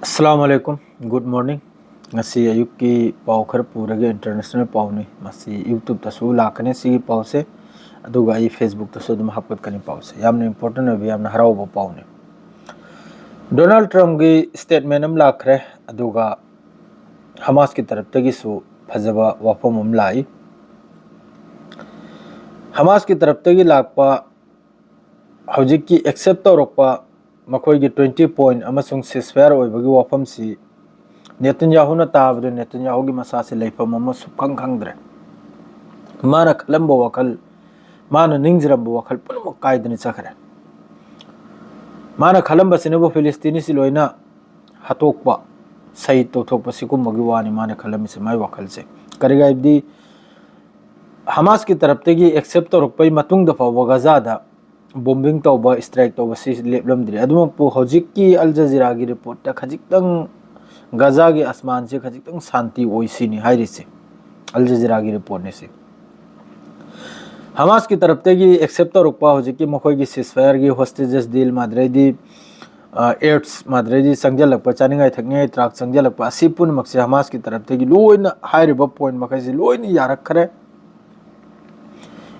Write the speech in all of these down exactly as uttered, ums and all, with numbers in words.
ꯑꯁꯂꯥꯃꯨ ꯑꯂꯥꯏꯀꯨꯝ꯫ Good morning꯫ ꯉꯁꯤ ꯑꯌꯨꯛꯀꯤ ꯄꯥꯎ ꯈꯔ ꯄꯨꯔꯒꯦ꯫ International ꯄꯥꯎꯅꯤ꯫ ꯃꯁꯤ YouTube-ꯇꯁꯨ ꯂꯥꯛꯀꯅꯤ ꯁꯤꯒꯤ ꯄꯥꯎꯁꯦ, ꯑꯗꯨꯒ ꯑꯩ Facebook-ꯇꯁꯨ ꯑꯗꯨꯝ ꯍꯥꯞꯀꯠꯀꯅꯤ ꯄꯥꯎꯁꯦ꯫ ꯌꯥꯝꯅ important ꯑꯣꯏꯕ, ꯌꯥꯝꯅ ꯍꯔꯥꯎꯕ ꯄꯥꯎꯅꯤ꯫ ꯗꯣꯅꯥꯜꯗ ꯇ꯭ꯔꯝꯞꯀꯤ statement ꯑꯃ ꯂꯥꯛꯈ꯭ꯔꯦ, ꯑꯗꯨꯒ ꯍꯃꯥꯁꯀꯤ ꯇꯔꯞꯇꯒꯤꯁꯨ ꯐꯖꯕ ꯋꯥꯐꯝ ꯑꯃ ꯂꯥꯛꯏ꯫ ꯍꯃꯥꯁꯀꯤ ꯇꯔꯞꯇꯒꯤ ꯂꯥꯛꯄ ꯍꯧꯖꯤꯛꯀꯤ accept ꯇꯧꯔꯛꯄ ꯃꯈꯣꯏꯒꯤ twenty point ꯑꯃꯁꯨꯡ ceasefire ꯑꯣꯏꯕꯒꯤ ꯋꯥꯐꯝꯁꯤ ꯅꯦꯇꯟꯌꯥꯍꯨꯅ ꯇꯥꯕꯗ ꯅꯦꯇꯟꯌꯥꯍꯨꯒꯤ ꯃꯁꯥꯁꯦ ꯂꯩꯐꯝ ꯑꯃ ꯁꯨꯛꯈꯪ ꯈꯪꯗ꯭ꯔꯦ꯫ ꯃꯥꯅ ꯈꯜꯂꯝꯕ ꯋꯥꯈꯜ, ꯃꯥꯅ ꯅꯤꯡꯖꯔꯝꯕ ꯋꯥꯈꯜ ꯄꯨꯝꯅꯃꯛ ꯀꯥꯏꯗꯅ ꯆꯠꯈ꯭ꯔꯦ꯫ ꯃꯥꯅ ꯈꯜꯂꯝꯕꯁꯤꯅꯕꯨ ꯐꯤꯂꯤꯁꯇꯤꯅꯤꯁꯤ ꯂꯣꯏꯅ ꯍꯥꯠꯇꯣꯛꯄ, ꯁꯍꯤꯗ ꯇꯧꯊꯣꯛꯄ, ꯁꯤꯒꯨꯝꯕꯒꯤ ꯋꯥꯅꯤ ꯃꯥꯅ ꯈꯜꯂꯝꯃꯤꯁꯦ, ꯃꯥꯏ ꯋꯥꯈꯜꯁꯦ꯫ ꯀꯔꯤꯒꯤ ꯍꯥꯏꯕꯗꯤ ꯍꯃꯥꯁꯀꯤ ꯇꯔꯞꯇꯒꯤ accept ꯇꯧꯔꯛꯄꯒꯤ ꯃꯇꯨꯡꯗ ꯐꯥꯎꯕ ꯒꯖꯥꯗ bombing ꯇꯧꯕ, strike ꯇꯧꯕ ꯁꯤ ꯂꯦꯞꯂꯝꯗ꯭ꯔꯤ꯫ ꯑꯗꯨꯃꯛꯄꯨ ꯍꯧꯖꯤꯛꯀꯤ ꯑꯜ ꯖꯖꯤꯔꯥꯒꯤ report-ꯇ ꯈꯖꯤꯛꯇꯪ ꯒꯖꯥꯒꯤ ꯑꯁꯃꯥꯟꯁꯦ ꯈꯖꯤꯛꯇꯪ ꯁꯥꯟꯇꯤ ꯑꯣꯏ ꯁꯤꯅꯤ ꯍꯥꯏꯔꯤꯁꯦ, ꯑꯜ ꯖꯖꯤꯔꯥꯒꯤ report-ꯅꯤ ꯁꯤ꯫ ꯍꯃꯥꯁꯀꯤ ꯇꯔꯞꯇꯒꯤ accept ꯇꯧꯔꯛꯄ ꯍꯧꯖꯤꯛꯀꯤ ꯃꯈꯣꯏꯒꯤ ceasefire-ꯒꯤ hostages deal ꯃꯥꯗ꯭ꯔꯩꯗꯤ, ꯑ, aid ꯃꯥꯗ꯭ꯔꯩꯗꯤ ꯆꯪꯁꯤꯜꯂꯛꯄ, ꯆꯥꯅꯤꯡꯉꯥꯏ ꯊꯛꯅꯤꯡꯉꯥꯏ ꯇ꯭ꯔꯥꯛ ꯆꯪꯁꯤꯜꯂꯛꯄ, ꯑꯁꯤ ꯄꯨꯝꯅꯃꯛꯁꯦ ꯍꯃꯥꯁꯀꯤ ꯇꯔꯞꯇꯒꯤ ꯂꯣꯏꯅ, ꯍꯥꯏꯔꯤꯕ point ꯃꯈꯩꯁꯦ ꯂꯣꯏꯅ ꯌꯥꯔꯛꯈ꯭ꯔꯦ,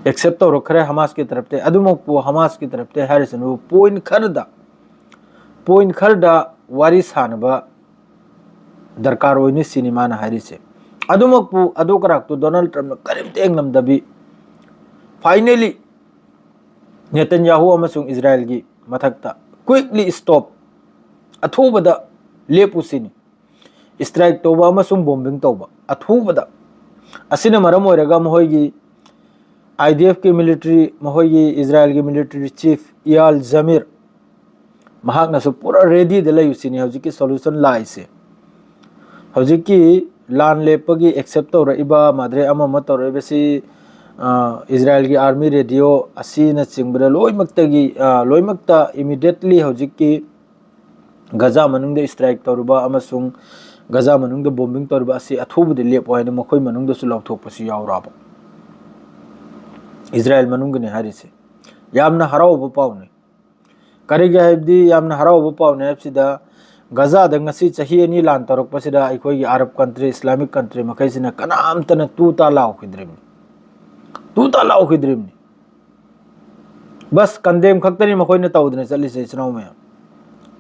accept ꯇꯧꯔꯛꯈ꯭ꯔꯦ ꯍꯃꯥꯁꯀꯤ ꯇꯔꯞꯇꯒꯤ꯫ ꯑꯗꯨꯃꯛꯄꯨ ꯍꯃꯥꯁꯀꯤ ꯇꯔꯞꯇꯒꯤ ꯍꯥꯏꯔꯤꯁꯤꯅꯕꯨ point ꯈꯔꯗ, point ꯈꯔꯗ ꯋꯥꯔꯤ ꯁꯥꯅꯕ ꯗꯔꯀꯥꯔ ꯑꯣꯏꯅꯤ ꯁꯤꯅꯤ ꯃꯥꯅ ꯍꯥꯏꯔꯤꯁꯦ꯫ ꯑꯗꯨꯃꯛꯄꯨ ꯑꯗꯨ ꯀꯔꯥꯛꯇꯨ ꯗꯣꯅꯥꯜꯗ ꯇ꯭ꯔꯝꯞꯅ ꯀꯔꯤꯝꯇ ꯌꯦꯡꯂꯝꯗꯕꯤ, finally ꯅꯦꯇꯟꯌꯥꯍꯨ ꯑꯃꯁꯨꯡ ꯏꯖꯔꯥꯏꯜꯒꯤ ꯃꯊꯛꯇ quickly stop, ꯑꯊꯨꯕꯗ ꯂꯦꯞꯄꯨ ꯁꯤꯅꯤ꯫ Strike ꯇꯧꯕ ꯑꯃꯁꯨꯡ bombing ꯇꯧꯕ ꯑꯊꯨꯕꯗ꯫ ꯑꯁꯤꯅ ꯃꯔꯝ ꯑꯣꯏꯔꯒ ꯃꯈꯣꯏꯒꯤ I D F-ꯀꯤ military, ꯃꯈꯣꯏꯒꯤ ꯏꯖꯔꯥꯏꯜꯒꯤ military chief ꯏꯌꯥꯜ ꯖꯃꯤꯔ, ꯃꯍꯥꯛꯅꯁꯨ ꯄꯨꯔꯥ ready-ꯗ ꯂꯩꯌꯨ ꯁꯤꯅꯤ ꯍꯧꯖꯤꯛꯀꯤ solution ꯂꯥꯛꯏꯁꯦ꯫ ꯍꯧꯖꯤꯛꯀꯤ ꯂꯥꯟ ꯂꯦꯞꯄꯒꯤ accept ꯇꯧꯔꯛꯏꯕ, ꯃꯥꯗ꯭ꯔꯦ ꯑꯃ ꯑꯃ ꯇꯧꯔꯛꯏꯕꯁꯤ, ꯑ, ꯏꯖꯔꯥꯏꯜꯒꯤ army radio ꯑꯁꯤꯅꯆꯤꯡꯕꯗ ꯂꯣꯏꯅꯃꯛꯇꯒꯤ, ꯑ, ꯂꯣꯏꯅꯃꯛꯇ immediately ꯍꯧꯖꯤꯛꯀꯤ ꯒꯖꯥ ꯃꯅꯨꯡꯗ strike ꯇꯧꯔꯤꯕ ꯑꯃꯁꯨꯡ ꯒꯖꯥ ꯃꯅꯨꯡꯗ bombing ꯇꯧꯔꯤꯕ ꯑꯁꯤ ꯑꯊꯨꯕꯗ ꯂꯦꯞꯄꯣ ꯍꯥꯏꯅ ꯃꯈꯣꯏ ꯃꯅꯨꯡꯗꯁꯨ ꯂꯥꯎꯊꯣꯛꯄꯁꯨ ꯌꯥꯎꯔꯛꯑꯕ꯫ ꯏꯖꯔꯥꯏꯜ ꯃꯅꯨꯡꯒꯤꯅꯤ ꯍꯥꯏꯔꯤꯁꯦ꯫ ꯌꯥꯝꯅ ꯍꯔꯥꯎꯕ ꯄꯥꯎꯅꯤ꯫ ꯀꯔꯤꯒꯤ ꯍꯥꯏꯕꯗꯤ ꯌꯥꯝꯅ ꯍꯔꯥꯎꯕ ꯄꯥꯎꯅꯤ ꯍꯥꯏꯕꯁꯤꯗ, ꯒꯖꯥꯗ ꯉꯁꯤ ꯆꯍꯤ ꯑꯅꯤ ꯂꯥꯟ ꯇꯧꯔꯛꯄꯁꯤꯗ ꯑꯩꯈꯣꯏꯒꯤ ꯑꯔꯕ ꯀꯟꯇ꯭ꯔꯤ, ꯏꯁꯂꯥꯃꯤꯛ ꯀꯟꯇ꯭ꯔꯤ ꯃꯈꯩꯁꯤꯅ ꯀꯅꯥꯝꯇꯅ ꯇꯨ ꯇꯥ ꯂꯥꯎꯈꯤꯗ꯭ꯔꯤꯕꯅꯤ꯫ ꯇꯨ ꯇꯥ ꯂꯥꯎꯈꯤꯗ꯭ꯔꯤꯕꯅꯤ꯫ ꯕꯁ ꯀꯟꯗꯦꯝ ꯈꯛꯇꯅꯤ ꯃꯈꯣꯏꯅ ꯇꯧꯗꯅ ꯆꯠꯂꯤꯁꯦ, ꯏꯆꯤꯟ ꯏꯅꯥꯎ ꯃꯌꯥꯝ꯫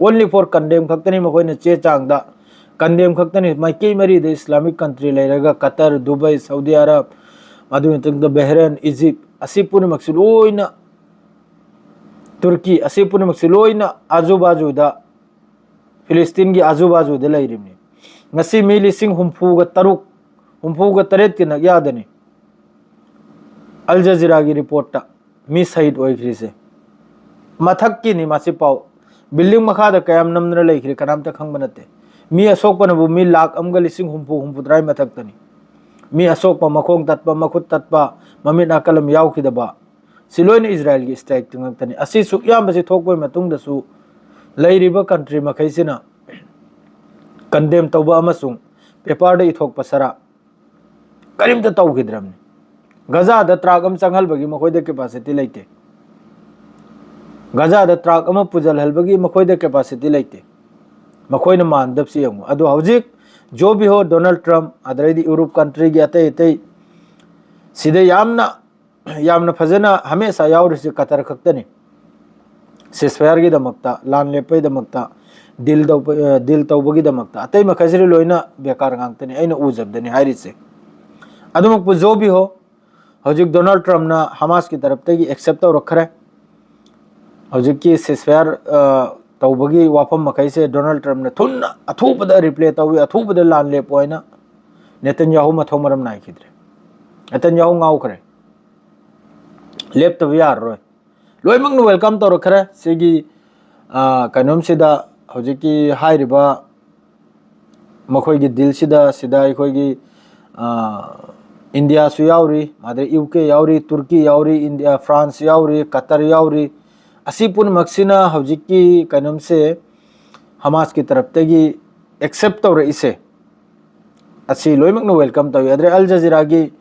Only for ꯀꯟꯗꯦꯝ ꯈꯛꯇꯅꯤ ꯃꯈꯣꯏꯅ ꯆꯦ ꯆꯥꯡꯗ ꯀꯟꯗꯦꯝ ꯈꯛꯇꯅꯤ꯫ ꯃꯥꯏꯀꯩ ꯃꯔꯤꯗ ꯏꯁꯂꯥꯃꯤꯛ ꯀꯟꯇ꯭ꯔꯤ ꯂꯩꯔꯒ ꯀꯇꯔ, ꯗꯨꯕꯥꯏ, ꯁꯥꯎꯗꯤ ꯑꯔꯕ, ꯑꯗꯨꯒꯤ ꯃꯊꯛꯇ ꯕꯍꯔꯦꯟ, ꯏꯖꯤꯞ, ꯑꯁꯤ ꯄꯨꯝꯅꯃꯛꯁꯤ ꯂꯣꯏꯅ, ꯇꯨꯔꯀꯤ, ꯑꯁꯤ ꯄꯨꯝꯅꯃꯛꯁꯤ ꯂꯣꯏꯅ ꯑꯖꯨ ꯕꯥꯖꯨꯗ ꯐꯤꯂꯤꯁꯇꯤꯟꯒꯤ ꯑꯖꯨ ꯕꯥꯖꯨꯗ ꯂꯩꯔꯤꯕꯅꯤ꯫ ꯉꯁꯤ ꯃꯤ ꯂꯤꯁꯤꯡ ꯍꯨꯝꯐꯨꯒ ꯇꯔꯨꯛ, ꯍꯨꯝꯐꯨꯒ ꯇꯔꯦꯠꯀꯤ ꯅꯛꯌꯥꯗꯅꯤ ꯑꯜ ꯖꯖꯤꯔꯥꯒꯤ ꯔꯤꯄꯣꯔꯠꯇ ꯃꯤ ꯁꯍꯤꯗ ꯑꯣꯏꯈ꯭ꯔꯤꯁꯦ꯫ ꯃꯊꯛꯀꯤꯅꯤ ꯃꯁꯤ ꯄꯥꯎ꯫ ꯕꯤꯜꯗꯤꯡ ꯃꯈꯥꯗ ꯀꯌꯥꯝ ꯅꯝꯗꯅ ꯂꯩꯈ꯭ꯔꯤ ꯀꯅꯥꯝꯇ ꯈꯪꯕ ꯅꯠꯇꯦ꯫ ꯃꯤ ꯑꯁꯣꯛꯄꯅꯕꯨ ꯃꯤ ꯂꯥꯈ ꯑꯃꯒ ꯂꯤꯁꯤꯡ ꯍꯨꯝꯐꯨ, ꯍꯨꯝꯐꯨꯇꯔꯥ ꯃꯊꯛꯇꯅꯤ꯫ ꯃꯤ ꯑꯁꯣꯛꯄ, ꯃꯈꯣꯡ ꯇꯠꯄ, ꯃꯈꯨꯠ ꯇꯠꯄ, ꯃꯃꯤꯠ ꯅꯥꯀꯜ ꯑꯃ ꯌꯥꯎꯈꯤꯗꯕ, ꯁꯤ ꯂꯣꯏꯅ ꯏꯖꯔꯥꯏꯜꯒꯤ ꯏꯁꯇ꯭ꯔꯥꯏꯛꯇ ꯉꯥꯛꯇꯅꯤ꯫ ꯑꯁꯤ ꯁꯨꯛ ꯌꯥꯝꯕꯁꯤ ꯊꯣꯛꯄꯒꯤ ꯃꯇꯨꯡꯗꯁꯨ ꯂꯩꯔꯤꯕ ꯀꯟꯇ꯭ꯔꯤ ꯃꯈꯩꯁꯤꯅ ꯀꯟꯗꯦꯝ ꯇꯧꯕ ꯑꯃꯁꯨꯡ ꯄꯦꯄꯔꯗ ꯏꯊꯣꯛꯄ ꯁꯔꯥ ꯀꯔꯤꯝꯇ ꯇꯧꯈꯤꯗ꯭ꯔꯕꯅꯤ꯫ ꯒꯖꯥꯗ ꯇ꯭ꯔꯥꯛ ꯑꯃ ꯆꯪꯍꯜꯕꯒꯤ ꯃꯈꯣꯏꯗ ꯀꯦꯄꯥꯁꯤꯇꯤ ꯂꯩꯇꯦ꯫ ꯒꯖꯥꯗ ꯇ꯭ꯔꯥꯛ ꯑꯃ ꯄꯨꯖꯜꯍꯜꯕꯒꯤ ꯃꯈꯣꯏꯗ ꯀꯦꯄꯥꯁꯤꯇꯤ ꯂꯩꯇꯦ꯫ ꯃꯈꯣꯏꯅ ꯃꯥꯟꯗꯕꯁꯤ ꯌꯦꯡꯉꯨ꯫ ꯑꯗꯣ ꯍꯧꯖꯤꯛ ꯖꯣ ꯕꯤꯍꯣ, ꯗꯣꯅꯥꯜꯗ ꯇ꯭ꯔꯝꯞ, ꯑꯗꯩꯗꯤ ꯌꯨꯔꯣꯞ ꯀꯟꯇ꯭ꯔꯤꯒꯤ ꯑꯇꯩ ꯑꯇꯩ ꯁꯤꯗ ꯌꯥꯝꯅ, ꯌꯥꯝꯅ ꯐꯖꯅ ꯍꯃꯦꯁꯥ ꯌꯥꯎꯔꯤꯁꯤ ꯀꯇꯔ ꯈꯛꯇꯅꯤ꯫ ꯁꯤꯁꯐꯥꯌꯔꯒꯤꯗꯃꯛꯇ, ꯂꯥꯟ ꯂꯦꯞꯄꯒꯤꯗꯃꯛꯇ, ꯗꯤꯜ ꯇꯧꯕ, ꯑ, ꯗꯤꯜ ꯇꯧꯕꯒꯤꯗꯃꯛꯇ꯫ ꯑꯇꯩ ꯃꯈꯩꯁꯤꯗꯤ ꯂꯣꯏꯅ ꯕꯦꯀꯥꯔ ꯉꯥꯛꯇꯅꯤ, ꯑꯩꯅ ꯎꯖꯕꯗꯅꯤ ꯍꯥꯏꯔꯤꯁꯦ꯫ ꯑꯗꯨꯃꯛꯄꯨ ꯖꯣ ꯕꯤꯍꯣ, ꯍꯧꯖꯤꯛ ꯗꯣꯅꯥꯜꯗ ꯇ꯭ꯔꯝꯞꯅ ꯍꯃꯥꯁꯀꯤ ꯇꯔꯞꯇꯒꯤ ꯑꯦꯛꯁꯦꯞ ꯇꯧꯔꯛꯈ꯭ꯔꯦ꯫ ꯍꯧꯖꯤꯛꯀꯤ ꯁꯤꯁꯐꯥꯌꯔ, ꯑ, ꯇꯧꯕꯒꯤ ꯋꯥꯐꯝ ꯃꯈꯩꯁꯦ ꯗꯣꯅꯥꯜꯗ ꯇ꯭ꯔꯝꯞꯅ ꯊꯨꯅ ꯑꯊꯨꯕꯗ ꯔꯤꯄ꯭ꯂꯦ ꯇꯧꯏ, ꯑꯊꯨꯕꯗ ꯂꯥꯟ ꯂꯦꯞꯄꯣ ꯍꯥꯏꯅ ꯅꯦꯇꯟꯌꯥꯍꯨ ꯃꯊꯧ ꯃꯔꯝ ꯅꯥꯏꯈꯤꯗ꯭ꯔꯦ꯫ ꯅꯦꯇꯟꯌꯥꯍꯨ ꯉꯥꯎꯈ꯭ꯔꯦ꯫ ꯂꯦꯞꯇꯕ ꯌꯥꯔꯔꯣꯏ꯫ ꯂꯣꯏꯅꯃꯛꯅ ꯋꯦꯜꯀꯝ ꯇꯧꯔꯛꯈ꯭ꯔꯦ ꯁꯤꯒꯤ, ꯑ, ꯀꯩꯅꯣꯝꯁꯤꯗ, ꯍꯧꯖꯤꯛꯀꯤ ꯍꯥꯏꯔꯤꯕ ꯃꯈꯣꯏꯒꯤ ꯗꯤꯜꯁꯤꯗ, ꯁꯤꯗ ꯑꯩꯈꯣꯏꯒꯤ, ꯑ, ꯏꯟꯗꯤꯌꯥꯁꯨ ꯌꯥꯎꯔꯤ, ꯑꯗꯩ ꯌꯨ ꯀꯦ ꯌꯥꯎꯔꯤ, ꯇꯨꯔꯀꯤ ꯌꯥꯎꯔꯤ, ꯏꯟꯗꯤꯌꯥ, ꯐ꯭ꯔꯥꯟꯁ ꯌꯥꯎꯔꯤ, ꯀꯇꯔ ꯌꯥꯎꯔꯤ꯫ ꯑꯁꯤ ꯄꯨꯝꯅꯃꯛꯁꯤꯅ ꯍꯧꯖꯤꯛꯀꯤ ꯀꯩꯅꯣꯝꯁꯦ ꯍꯃꯥꯁꯀꯤ ꯇꯔꯞꯇꯒꯤ ꯑꯦꯛꯁꯦꯞ ꯇꯧꯔꯛꯏꯁꯦ꯫ ꯑꯁꯤ ꯂꯣꯏꯅꯃꯛꯅ ꯋꯦꯜꯀꯝ ꯇꯧꯏ꯫ ꯑꯗꯩ ꯑꯜ ꯖꯖꯤꯔꯥꯒꯤ,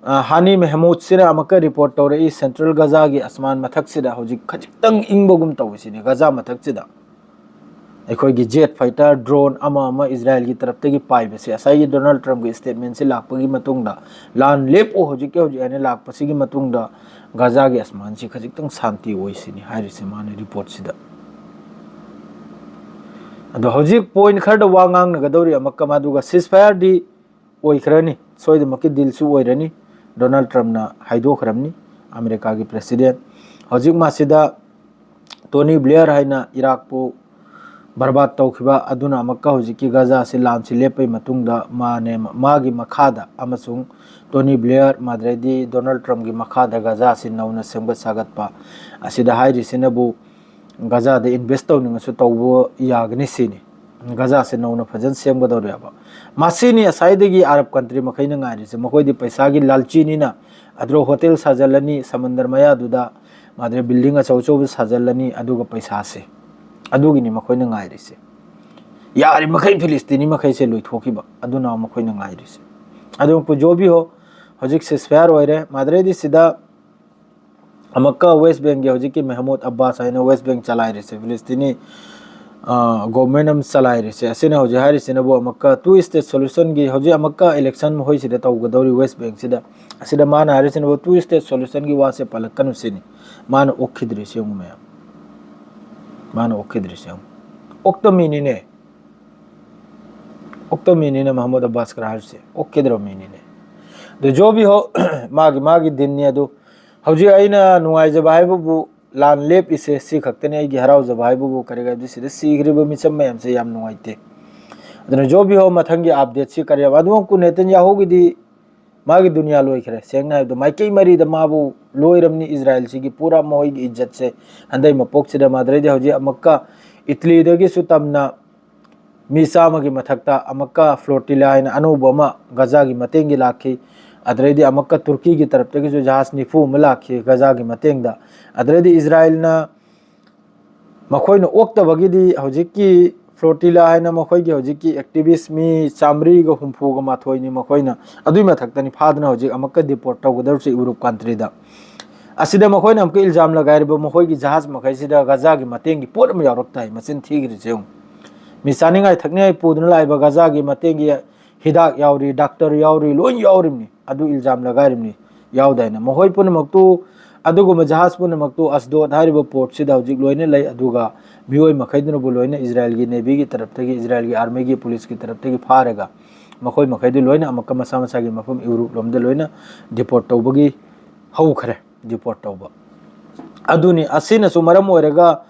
ꯑ, ꯍꯥꯅꯤ ꯃꯦꯍꯃꯨꯗꯁꯤꯅ ꯑꯃꯨꯛꯀ ꯔꯤꯄꯣꯔꯠ ꯇꯧꯔꯛꯏ, ꯁꯦꯟꯇ꯭ꯔꯦꯜ ꯒꯖꯥꯒꯤ ꯑꯁꯃꯥꯟ ꯃꯊꯛꯁꯤꯗ ꯍꯧꯖꯤꯛ ꯈꯖꯤꯛꯇꯪ ꯏꯪꯕꯒꯨꯝ ꯇꯧꯏꯁꯤꯅꯤ, ꯒꯖꯥ ꯃꯊꯛꯁꯤꯗ꯫ ꯑꯩꯈꯣꯏꯒꯤ ꯖꯦꯠ ꯐꯥꯏꯇꯔ, ꯗ꯭ꯔꯣꯟ ꯑꯃ ꯑꯃ ꯏꯖꯔꯥꯏꯜꯒꯤ ꯇꯔꯞꯇꯒꯤ ꯄꯥꯏꯕꯁꯦ, ꯉꯁꯥꯏꯒꯤ ꯗꯣꯅꯥꯜꯗ ꯇ꯭ꯔꯝꯞꯀꯤ ꯁ꯭ꯇꯦꯠꯃꯦꯟꯁꯤ ꯂꯥꯛꯄꯒꯤ ꯃꯇꯨꯡꯗ, ꯂꯥꯟ ꯂꯦꯞꯄꯣ ꯍꯧꯖꯤꯛꯀꯤ ꯍꯧꯖꯤꯛ ꯍꯥꯏꯅ ꯂꯥꯛꯄꯁꯤꯒꯤ ꯃꯇꯨꯡꯗ, ꯒꯥꯖꯥꯒꯤ ꯑꯁꯃꯥꯟꯁꯤ ꯈꯖꯤꯛꯇꯪ ꯁꯥꯟꯇꯤ ꯑꯣꯏꯁꯤꯅꯤ ꯍꯥꯏꯔꯤꯁꯦ ꯃꯥꯅ ꯔꯤꯄꯣꯔꯠꯁꯤꯗ꯫ ꯑꯗꯣ ꯍꯧꯖꯤꯛ ꯄꯣꯏꯟ ꯈꯔꯗ ꯋꯥ ꯉꯥꯡꯅꯒꯗꯧꯔꯤ ꯑꯃꯛꯀ, ꯃꯗꯨꯒ ꯁꯤꯁꯐꯥꯌꯔꯗꯤ ꯑꯣꯏꯈ꯭ꯔꯅꯤ, ꯁꯣꯏꯗꯅꯃꯛꯀꯤ ꯗꯤꯜꯁꯨ ꯑꯣꯏꯔꯅꯤ, ꯗꯣꯅꯥꯜꯗ ꯇ꯭ꯔꯝꯞꯅ ꯍꯥꯏꯗꯣꯛꯈ꯭ꯔꯕꯅꯤ, ꯑꯃꯦꯔꯤꯀꯥꯒꯤ ꯄ꯭ꯔꯦꯁꯤꯗꯦꯟꯠ꯫ ꯍꯧꯖꯤꯛ ꯃꯥꯁꯤꯗ ꯇꯣꯅꯤ ꯕ꯭ꯂꯦꯌꯔ ꯍꯥꯏꯅ ꯏꯔꯥꯛꯄꯨ ꯕꯔꯕꯥꯗ ꯇꯧꯈꯤꯕ ꯑꯗꯨꯅ ꯑꯃꯨꯛꯀ ꯍꯧꯖꯤꯛꯀꯤ ꯒꯖꯥꯁꯤ ꯂꯥꯟꯁꯤ ꯂꯦꯞꯄꯒꯤ ꯃꯇꯨꯡꯗ ꯃꯥꯅꯦ, ꯃꯥꯒꯤ ꯃꯈꯥꯗ ꯑꯃꯁꯨꯡ ꯇꯣꯅꯤ ꯕ꯭ꯂꯦꯌꯔ, ꯃꯥꯗ꯭ꯔꯦꯗꯤ ꯗꯣꯅꯥꯜꯗ ꯇ꯭ꯔꯝꯞꯀꯤ ꯃꯈꯥꯗ ꯒꯖꯥꯁꯤ ꯅꯧꯅ ꯁꯦꯝꯒꯠ ꯁꯥꯒꯠꯄ ꯑꯁꯤꯗ ꯍꯥꯏꯔꯤꯁꯤꯅꯕꯨ ꯒꯖꯥꯗ ꯏꯟꯚꯦꯁ ꯇꯧꯅꯤꯡꯉꯁꯨ ꯇꯧꯕ ꯌꯥꯒꯅꯤ ꯁꯤꯅꯤ꯫ ꯒꯖꯥꯁꯦ ꯅꯧꯅ ꯐꯖꯅ ꯁꯦꯝꯒꯗꯧꯔꯦꯕ꯫ ꯃꯁꯤꯅꯤ ꯉꯁꯥꯏꯗꯒꯤ ꯑꯔꯕ ꯀꯟꯇ꯭ꯔꯤ ꯃꯈꯩꯅ ꯉꯥꯏꯔꯤꯁꯦ꯫ ꯃꯈꯣꯏꯗꯤ ꯄꯩꯁꯥꯒꯤ ꯂꯥꯜꯆꯤꯅꯤꯅ ꯑꯗ꯭ꯔꯣ ꯍꯣꯇꯦꯜ ꯁꯥꯖꯜꯂꯅꯤ, ꯁꯃꯟꯗꯔ ꯃꯌꯥꯗꯨꯗ, ꯃꯥꯗ꯭ꯔꯦ ꯕꯤꯜꯗꯤꯡ ꯑꯆꯧ ꯑꯆꯧꯕ ꯁꯥꯖꯜꯂꯅꯤ, ꯑꯗꯨꯒ ꯄꯩꯁꯥꯁꯦ, ꯑꯗꯨꯒꯤꯅꯤ ꯃꯈꯣꯏꯅ ꯉꯥꯏꯔꯤꯁꯦ꯫ ꯌꯥꯔꯤꯃꯈꯩ ꯐꯤꯂꯤꯁꯇꯤꯅꯤ ꯃꯈꯩꯁꯦ ꯂꯣꯏꯊꯣꯛꯈꯤꯕ, ꯑꯗꯨꯅ ꯃꯈꯣꯏꯅ ꯉꯥꯏꯔꯤꯁꯦ꯫ ꯑꯗꯨ ꯄꯨꯖꯣꯕꯤ ꯍꯣ, ꯍꯧꯖꯤꯛ ꯁꯤꯁꯐꯥꯌꯔ ꯑꯣꯏꯔꯦ꯫ ꯃꯥꯗ꯭ꯔꯦꯗꯤ ꯁꯤꯗ ꯑꯃꯨꯛꯀ ꯋꯦꯁ ꯕꯦꯡꯒꯤ ꯍꯧꯖꯤꯛꯀꯤ ꯃꯦꯍꯃꯨꯗ ꯑꯕꯥꯁ ꯍꯥꯏꯅ ꯋꯦꯁ ꯕꯦꯡ ꯆꯂꯥꯏꯔꯤꯁꯦ, ꯐꯤꯂꯤꯁꯇꯤꯅꯤ, ꯑ, ꯒꯣꯚꯔꯟꯃꯦꯟꯠ ꯑꯃ ꯆꯂꯥꯏꯔꯤꯁꯦ, ꯑꯁꯤꯅ ꯍꯧꯖꯤꯛ ꯍꯥꯏꯔꯤꯁꯤꯅꯕꯨ ꯑꯃꯨꯛꯀ ꯇꯨ ꯁ꯭ꯇꯦꯠ ꯁꯣꯂꯨꯁꯟꯒꯤ ꯍꯧꯖꯤꯛ ꯑꯃꯨꯛꯀ ꯏꯂꯦꯛꯁꯟ ꯃꯈꯣꯏꯁꯤꯗ ꯇꯧꯒꯗꯧꯔꯤ ꯋꯦꯁ ꯕꯦꯡꯁꯤꯗ꯫ ꯑꯁꯤꯗ ꯃꯥꯅ ꯍꯥꯏꯔꯤꯁꯤꯅꯕꯨ ꯇꯨ ꯁ꯭ꯇꯦꯠ ꯁꯣꯂꯨꯁꯟꯒꯤ ꯋꯥꯁꯦ ꯄꯜꯂꯛꯀꯅꯨ ꯁꯤꯅꯤ꯫ ꯃꯥꯅ ꯑꯣꯛꯈꯤꯗ꯭ꯔꯤꯁꯤ ꯌꯦꯡꯉꯨ ꯃꯌꯥꯝ, ꯃꯥꯅ ꯑꯣꯛꯈꯤꯗ꯭ꯔꯤꯁꯤ ꯌꯦꯡꯉꯨ꯫ ꯑꯣꯛꯇ ꯃꯤꯅꯤꯅꯦ, ꯑꯣꯛꯇ ꯃꯤꯅꯤꯅꯦ ꯃꯍꯃꯨꯗ ꯑꯕꯥꯁ ꯈꯔ ꯍꯥꯏꯔꯤꯁꯦ, ꯑꯣꯛꯈꯤꯗ꯭ꯔꯕ ꯃꯤꯅꯤꯅꯦ꯫ ꯑꯗꯨ ꯖꯣꯕꯤ ꯍꯣ, ꯃꯥꯒꯤ ꯃꯥꯒꯤ ꯗꯤꯟꯅꯤ꯫ ꯑꯗꯨ ꯍꯧꯖꯤꯛ ꯑꯩꯅ ꯅꯨꯡꯉꯥꯏꯖꯕ ꯍꯥꯏꯕꯕꯨ ꯂꯥꯟ ꯂꯦꯞꯄꯤꯁꯦ ꯁꯤ ꯈꯛꯇꯅꯤ ꯑꯩꯒꯤ ꯍꯔꯥꯎꯖꯕ ꯍꯥꯏꯕꯕꯨ꯫ ꯀꯔꯤꯒꯤꯔꯗꯤ ꯁꯤꯗ ꯁꯤꯈ꯭ꯔꯤꯕ ꯃꯤꯆꯝ ꯃꯌꯥꯝꯁꯦ ꯌꯥꯝ ꯅꯨꯡꯉꯥꯏꯇꯦ꯫ ꯑꯗꯨꯅ ꯖꯣꯕꯤ ꯍꯣ ꯃꯊꯪꯒꯤ ꯑꯞꯗꯦꯠꯁꯤ ꯀꯔꯤ ꯍꯥꯏꯕ? ꯑꯗꯨꯃꯛꯄꯨ ꯅꯦꯇꯟꯌꯥꯍꯨꯒꯤꯗꯤ ꯃꯥꯒꯤ ꯗꯨꯅꯤꯌꯥ ꯂꯣꯏꯈ꯭ꯔꯦ꯫ ꯁꯦꯡꯅ ꯍꯥꯏꯕꯗ ꯃꯥꯏꯀꯩ ꯃꯔꯤꯗ ꯃꯥꯕꯨ ꯂꯣꯏꯔꯝꯅꯤ ꯏꯖꯔꯥꯏꯜꯁꯤꯒꯤ ꯄꯨꯔꯥ ꯃꯈꯣꯏꯒꯤ ꯏꯖꯠꯁꯦ ꯍꯟꯗꯛ ꯃꯄꯣꯛꯁꯤꯗ꯫ ꯃꯥꯗ꯭ꯔꯦꯗꯤ ꯍꯧꯖꯤꯛ ꯑꯃꯨꯛꯀ ꯏꯇꯂꯤꯗꯒꯤꯁꯨ ꯇꯝꯅ ꯃꯤ ꯆꯥꯝꯃꯒꯤ ꯃꯊꯛꯇ ꯑꯃꯨꯛꯀ ꯐ꯭ꯂꯣꯇꯤꯂꯥ ꯍꯥꯏꯅ ꯑꯅꯧꯕ ꯑꯃ ꯒꯖꯥꯒꯤ ꯃꯇꯦꯡꯒꯤ ꯂꯥꯛꯈꯤ꯫ ꯑꯗꯨꯗꯩꯗꯤ ꯑꯃꯨꯛꯀ ꯇꯨꯔꯀꯤꯒꯤ ꯇꯔꯞꯇꯒꯤꯁꯨ ꯖꯍꯥꯖ ꯅꯤꯐꯨ ꯑꯃ ꯂꯥꯛꯈꯤ ꯒꯖꯥꯒꯤ ꯃꯇꯦꯡꯗ꯫ ꯑꯗꯨꯗꯩꯗꯤ ꯏꯖꯔꯥꯏꯜꯅ ꯃꯈꯣꯏꯅ ꯑꯣꯛꯇꯕꯒꯤꯗꯤ ꯍꯧꯖꯤꯛꯀꯤ ꯐ꯭ꯂꯣꯇꯤꯂꯥ ꯍꯥꯏꯅ ꯃꯈꯣꯏꯒꯤ ꯍꯧꯖꯤꯛꯀꯤ ꯑꯦꯛꯇꯤꯚꯤꯁ ꯃꯤ ꯆꯥꯃꯔꯤꯒ ꯍꯨꯝꯐꯨꯒ ꯃꯥꯊꯣꯏꯅꯤ ꯃꯈꯣꯏꯅ꯫ ꯑꯗꯨꯏ ꯃꯊꯛꯇꯅꯤ ꯐꯥꯗꯅ ꯍꯧꯖꯤꯛ ꯑꯃꯨꯛꯀ ꯗꯤꯄꯣꯔꯠ ꯇꯧꯒꯗꯧꯔꯤꯁꯤ ꯌꯨꯔꯣꯞ ꯀꯟꯇ꯭ꯔꯤꯗ꯫ ꯑꯁꯤꯗ ꯃꯈꯣꯏꯅ ꯑꯃꯨꯛꯀ ꯏꯜꯖꯥꯝ ꯂꯒꯥꯏꯔꯤꯕ ꯃꯈꯣꯏꯒꯤ ꯖꯍꯥꯖ ꯃꯈꯩꯁꯤꯗ ꯒꯖꯥꯒꯤ ꯃꯇꯦꯡꯒꯤ ꯄꯣꯠ ꯑꯃ ꯌꯥꯎꯔꯛꯇꯥꯏ꯫ ꯃꯆꯤꯟ ꯊꯤꯈ꯭ꯔꯤꯁꯦ ꯌꯦꯡꯉꯨ꯫ ꯃꯤ ꯆꯥꯅꯤꯡꯉꯥꯏ ꯊꯛꯅꯤꯡꯉꯥꯏ ꯄꯨꯗꯨꯅ ꯂꯥꯛꯏꯕ ꯒꯖꯥꯒꯤ ꯃꯇꯦꯡꯒꯤ ꯍꯤꯗꯥꯛ ꯌꯥꯎꯔꯤ, ꯗꯥꯛꯇꯔ ꯌꯥꯎꯔꯤ, ꯂꯣꯏ ꯌꯥꯎꯔꯤꯕꯅꯤ꯫ ꯑꯗꯨ ꯏꯜꯖꯥꯝ ꯂꯒꯥꯏꯔꯤꯕꯅꯤ꯫ ꯌꯥꯎꯗꯥꯏꯅꯦ? ꯃꯈꯣꯏ ꯄꯨꯝꯅꯃꯛꯇꯨ, ꯑꯗꯨꯒꯨꯝꯕ ꯖꯍꯥꯖ ꯄꯨꯝꯅꯃꯛꯇꯨ ꯑꯁꯗꯣꯗ ꯍꯥꯏꯔꯤꯕ ꯄꯣꯔꯠꯁꯤꯗ ꯍꯧꯖꯤꯛ ꯂꯣꯏꯅ ꯂꯩ꯫ ꯑꯗꯨꯒ ꯃꯤꯑꯣꯏ ꯃꯈꯩꯗꯨꯅꯕꯨ ꯂꯣꯏꯅ ꯏꯖꯔꯥꯏꯜꯒꯤ ꯅꯦꯚꯤꯒꯤ ꯇꯔꯞꯇꯒꯤ, ꯏꯖꯔꯥꯏꯜꯒꯤ ꯑꯥꯔꯃꯤꯒꯤ, ꯄꯨꯂꯤꯁꯀꯤ ꯇꯔꯞꯇꯒꯤ ꯐꯥꯔꯒ ꯃꯈꯣꯏ ꯃꯈꯩꯗꯨ ꯂꯣꯏꯅ ꯑꯃꯨꯛꯀ ꯃꯁꯥ ꯃꯁꯥꯒꯤ ꯃꯐꯝ ꯌꯨꯔꯣꯞ ꯂꯣꯝꯗ ꯂꯣꯏꯅ ꯗꯤꯄꯣꯔꯠ ꯇꯧꯕꯒꯤ ꯍꯧꯈ꯭ꯔꯦ꯫ ꯗꯤꯄꯣꯔꯠ ꯇꯧꯕ꯫ ꯑꯗꯨꯅꯤ, ꯑꯁꯤꯅꯁꯨ ꯃꯔꯝ ꯑꯣꯏꯔꯒ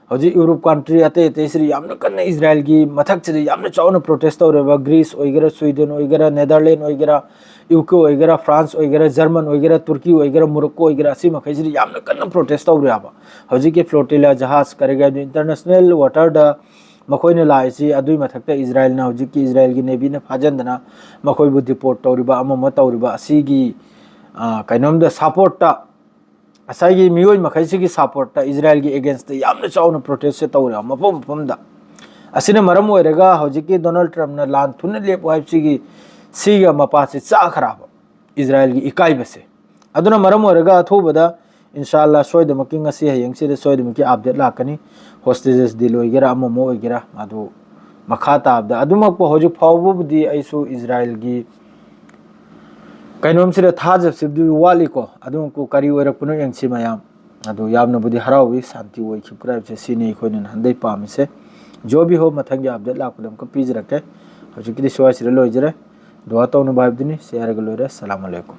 ꯍꯧꯖꯤꯛ ꯌꯨꯔꯣꯞ ꯀꯟꯇ꯭ꯔꯤ ꯑꯇꯩ ꯑꯇꯩꯁꯤꯗ ꯌꯥꯝꯅ ꯀꯟꯅ ꯏꯖꯔꯥꯏꯜꯒꯤ ꯃꯊꯛꯁꯤꯗ ꯌꯥꯝꯅ ꯆꯥꯎꯅ ꯄ꯭ꯔꯣꯇꯦꯁ ꯇꯧꯔꯦꯕ꯫ ꯒ꯭ꯔꯤꯁ ꯑꯣꯏꯒꯦꯔꯥ, ꯁ꯭ꯋꯤꯗꯦꯟ ꯑꯣꯏꯒꯦꯔꯥ, ꯅꯦꯗꯔꯂꯦꯟ ꯑꯣꯏꯒꯦꯔꯥ, ꯌꯨ ꯀꯦ ꯑꯣꯏꯒꯦꯔꯥ, ꯐ꯭ꯔꯥꯟꯁ ꯑꯣꯏꯒꯦꯔꯥ, ꯖꯔꯃꯟ ꯑꯣꯏꯒꯦꯔꯥ, ꯇꯨꯔꯀꯤ ꯑꯣꯏꯒꯦꯔꯥ, ꯃꯣꯔꯣꯛꯀꯣ ꯑꯣꯏꯒꯦꯔꯥ, ꯑꯁꯤ ꯃꯈꯩꯁꯤꯗ ꯌꯥꯝꯅ ꯀꯟꯅ ꯄ꯭ꯔꯣꯇꯦꯁ ꯇꯧꯔꯦꯕ꯫ ꯍꯧꯖꯤꯛꯀꯤ ꯐ꯭ꯂꯣꯇꯤꯂꯥ ꯖꯍꯥꯖ ꯀꯔꯤ ꯀꯔꯤ ꯏꯟꯇꯔꯅꯦꯁꯅꯦꯜ ꯋꯥꯇꯔꯗ ꯃꯈꯣꯏꯅ ꯂꯥꯛꯏꯁꯤ, ꯑꯗꯨꯒꯤ ꯃꯊꯛꯇ ꯏꯖꯔꯥꯏꯜꯅ, ꯍꯧꯖꯤꯛꯀꯤ ꯏꯖꯔꯥꯏꯜꯒꯤ ꯅꯦꯚꯤꯅ ꯐꯥꯖꯤꯟꯗꯅ ꯃꯈꯣꯏꯕꯨ ꯗꯤꯄꯣꯔꯠ ꯇꯧꯔꯤꯕ, ꯑꯃ ꯑꯃ ꯇꯧꯔꯤꯕ ꯑꯁꯤꯒꯤ, ꯑ, ꯀꯩꯅꯣꯝꯗ ꯁꯄꯣꯔꯠꯇ, ꯉꯁꯥꯏꯒꯤ ꯃꯤꯑꯣꯏ ꯃꯈꯩꯁꯤꯒꯤ ꯁꯄꯣꯔꯠꯇ ꯏꯖꯔꯥꯏꯜꯒꯤ ꯑꯦꯒꯦꯟꯁꯇ ꯌꯥꯝꯅ ꯆꯥꯎꯅ ꯄ꯭ꯔꯣꯇꯦꯁꯁꯦ ꯇꯧꯔꯦ ꯃꯐꯝ ꯃꯐꯝꯗ꯫ ꯑꯁꯤꯅ ꯃꯔꯝ ꯑꯣꯏꯔꯒ ꯍꯧꯖꯤꯛꯀꯤ ꯗꯣꯅꯥꯜꯗ ꯇ꯭ꯔꯝꯞꯅ ꯂꯥꯟ ꯊꯨꯅ ꯂꯦꯞꯄꯨ ꯍꯥꯏꯕꯁꯤꯒꯤ, ꯁꯤꯒ ꯃꯄꯥꯁꯤ ꯆꯥꯈ꯭ꯔꯕ ꯏꯖꯔꯥꯏꯜꯒꯤ ꯏꯀꯥꯏꯕꯁꯦ꯫ ꯑꯗꯨꯅ ꯃꯔꯝ ꯑꯣꯏꯔꯒ ꯑꯊꯨꯕꯗ ꯏꯟꯁꯥ ꯑꯜꯂꯥ ꯁꯣꯏꯗꯃꯛꯀꯤ ꯉꯁꯤ ꯍꯌꯦꯡꯁꯤꯗ ꯁꯣꯏꯗꯃꯛꯀꯤ ꯑꯞꯗꯦꯠ ꯂꯥꯛꯀꯅꯤ꯫ ꯍꯣꯁꯇꯦꯖꯦꯁ ꯗꯤꯜ ꯑꯣꯏꯒꯦꯔꯥ, ꯑꯃ ꯑꯃ ꯑꯣꯏꯒꯦꯔꯥ, ꯑꯗꯨ ꯃꯈꯥ ꯇꯥꯕꯗ ꯑꯗꯨꯃꯛꯄꯨ ꯍꯧꯖꯤꯛ ꯐꯥꯎꯕꯕꯨꯗꯤ ꯑꯩꯁꯨ ꯏꯖꯔꯥꯏꯜꯒꯤ ꯀꯩꯅꯣꯝꯁꯤꯗ ꯊꯥꯖꯕꯁꯤꯕꯨꯗꯤ ꯋꯥꯠꯂꯤꯀꯣ꯫ ꯑꯗꯨꯃꯛꯄꯨ ꯀꯔꯤ ꯑꯣꯏꯔꯛꯄꯅꯣ ꯌꯦꯡꯁꯤ ꯃꯌꯥꯝ꯫ ꯑꯗꯨ ꯌꯥꯝꯅꯕꯨꯗꯤ ꯍꯔꯥꯎꯏ, ꯁꯥꯟꯇꯤ ꯑꯣꯏꯈꯤꯕ ꯍꯥꯏꯕꯁꯦ ꯁꯤꯅꯤ ꯑꯩꯈꯣꯏꯅ ꯅꯍꯥꯟꯗꯩ ꯄꯥꯝꯃꯤꯁꯦ꯫ ꯖꯣꯕꯤ ꯍꯣ, ꯃꯊꯪꯒꯤ ꯑꯞꯗꯦꯠ ꯂꯥꯛꯄꯗ ꯑꯃꯨꯛꯀ ꯄꯤꯖꯔꯛꯀꯦ꯫ ꯍꯧꯖꯤꯛꯀꯤꯗꯤ ꯁ꯭ꯋꯥꯏꯁꯤꯗ ꯂꯣꯏꯖꯔꯦ꯫ ꯗꯨꯋꯥ ꯇꯧꯅꯕ ꯍꯥꯏꯕꯗꯨꯅꯤ꯫ ꯁꯤ ꯍꯥꯏꯔꯒ ꯂꯣꯏꯔꯦ꯫ ꯁꯂꯥꯝ ꯑꯂꯩꯀꯨꯝ꯫